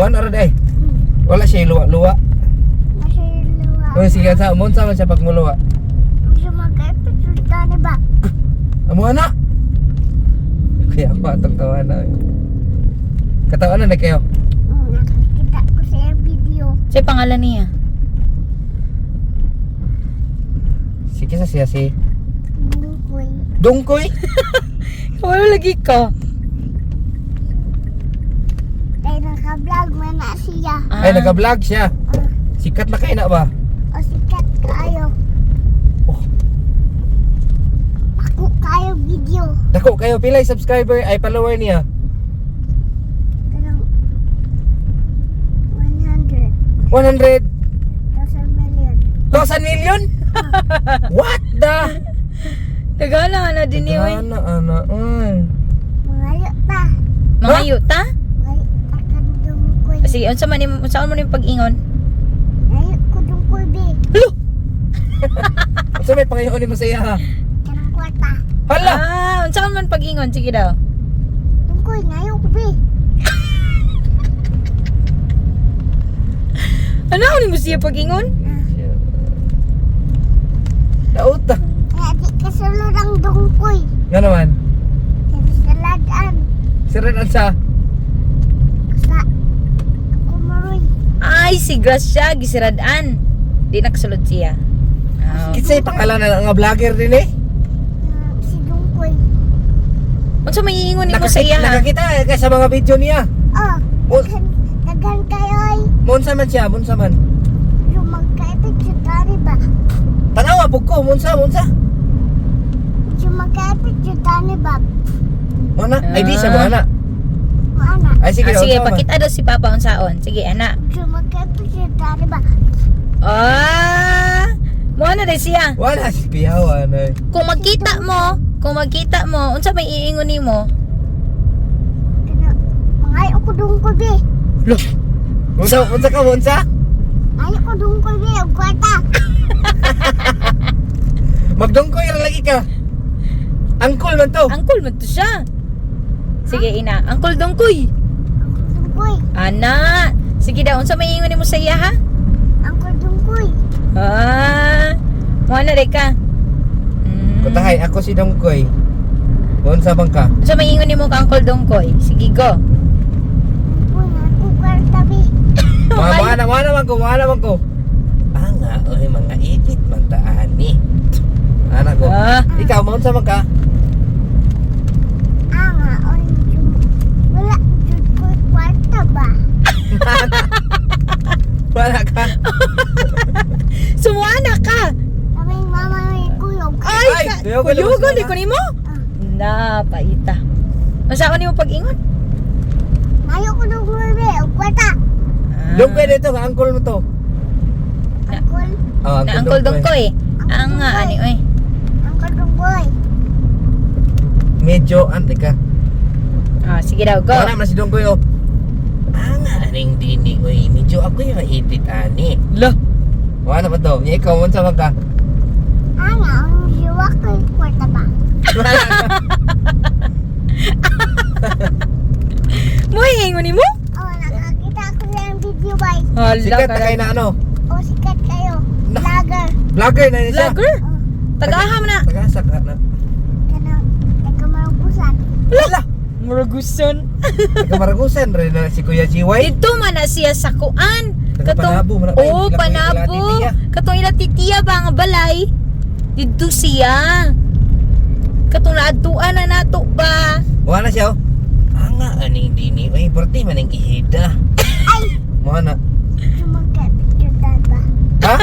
Mo ana ra day. Wala siya luwa-luwa. Masiluwa. Oh, sige sa mo unsa man siya pag muluwa. Medyo magkaipit sultani ba? Amo ana. Kaya ako atong tawana. Katawanan na kayo. Nakakita ko sa iyang video. Sa pangalan niya. Sige sa siya si Dungkoy. Dungkoy. Wala lagi ka. Kaya naka-vlog man na siya. Ah. Ay, nag-vlog siya. Ah, Sikat na kay na ba? o sikat kaayo. Oh. Ako kayo video. Dako kayo pilay subscriber ay follower niya. Kanang 100. 100 Thousand million. thousand million? What the? Tagala na din ni oy. Ana ana. Ay. Mga ta. Mga yuta? Ngayo ta kan dungkoy. Sige, unsa man nimo unsa man nimo pag-ingon? Ngayo ko dungkoy be. Hello. Unsa may pangayoon nimo sa iya ha? Kanang kwarta. Hala. Ah, unsa man pag-ingon? Sige daw. Dungkoy ngayo ko be. Ano ni mo siya pag-ingon? Dauta. Kaya di kasulod ang dungkoy. Nga naman. Kaya saladaan. Siran ang sa Sa kumuroy. Ay, si Gracia gisirad-an. Di nakasulod siya. Ah. Kinsay pangalan na nga vlogger din eh? Si dungkoy. Unsa may iingon nimo sa iya? Ha? Nakakita ka sa mga video niya. Oh, O, daghan kayo ay Munsa man siya, munsa man. yung magkaipit sa tani ba? Tanawa pug ko, munsa, munsa. Yung magkaipit sa tani ba? Mo na, ay di siya mo ana. Maana. Ay sige, Ah, sige, unsa man. pakita daw si Papa unsaon. Sige, ana. Yung magkaipit sa tani ba? Ah! Mo na dai siya. Wala si Piyawan ay. Kung magkita mo, unsa may iingon nimo? Kana mangayo ko dungkoy be. Lo. Unsa, unsa ka, unsa? Ngayo ko dungkoy be og kwarta. Magdungkoy ra lagi ka. Angkol man to. Angkol man to siya. Sige, ina. Angkol dongkoy. Angkol dungkoy. Ana. Sige daw, unsa may iingon nimo sa iya ha? Angkol dungkoy. Ah. Mo na dai ka. Kutahay, ako si Dongkoy. Unsa bang ka? Unsa may ingon nimo ka Angkol Dongkoy? Sige, go. Dungkoy ngayo ko kwarta be. Mga mga na, mga naman ko, mga naman ko. Ah nga, oy, mga ipit man taan ni. Ana ko. Ah. Ikaw, maunsa man ka? Ah nga oy wala jud ko kwarta ba? Wala ka. Sumuana ka. Kaming mama may kuyog. Ay, Ay, ka, kuyugan kuyugan naman di ko nimo. Ah. Na, paita. Unsa ko nimo pag-ingon? Ngayo ko dungkoy be og kwarta. Ah. Dongkoy dito, nga angkol mo to. Angkol Oh, Na Angkol Dongkoy. Ang nga ani oy. angkol dungkoy. Medyo, ante ka. Ah, sige daw, go. Wala man si Dongkoy, oh. Ah nga, aning dini, oy. Medyo ako yung maipit, ani. Lo. Wala pa to. Nya ikaw, unsa man ka? Ah nga ang jiwa ko kwarta ba? Wala ka. Mo ingon nimo? Oh, nakakita ako sa iyang video bay. Hala Sikat na kayo na ano. O sikat kayo. Na- Vlogger. Vlogger na yun siya. Vlogger. Oh, Tagaham na. Tagasa ka na. kanang taga Maragusan. Wala. Muragusan. Taga Maragusan rin na si Kuya GY. Dito man na siya sa kuan. Taga Panabo, man na- Oh, ay, ila- Panabo. ila titiya. Katong ila titiya ba nga balay? Dito siya. Katong naadtuan na nato ba? Wala siya, oh. Ah nga, aning dini. Uy, importante man ang ihida. Ay! Mo na. Yung magka-picture ba? Ha?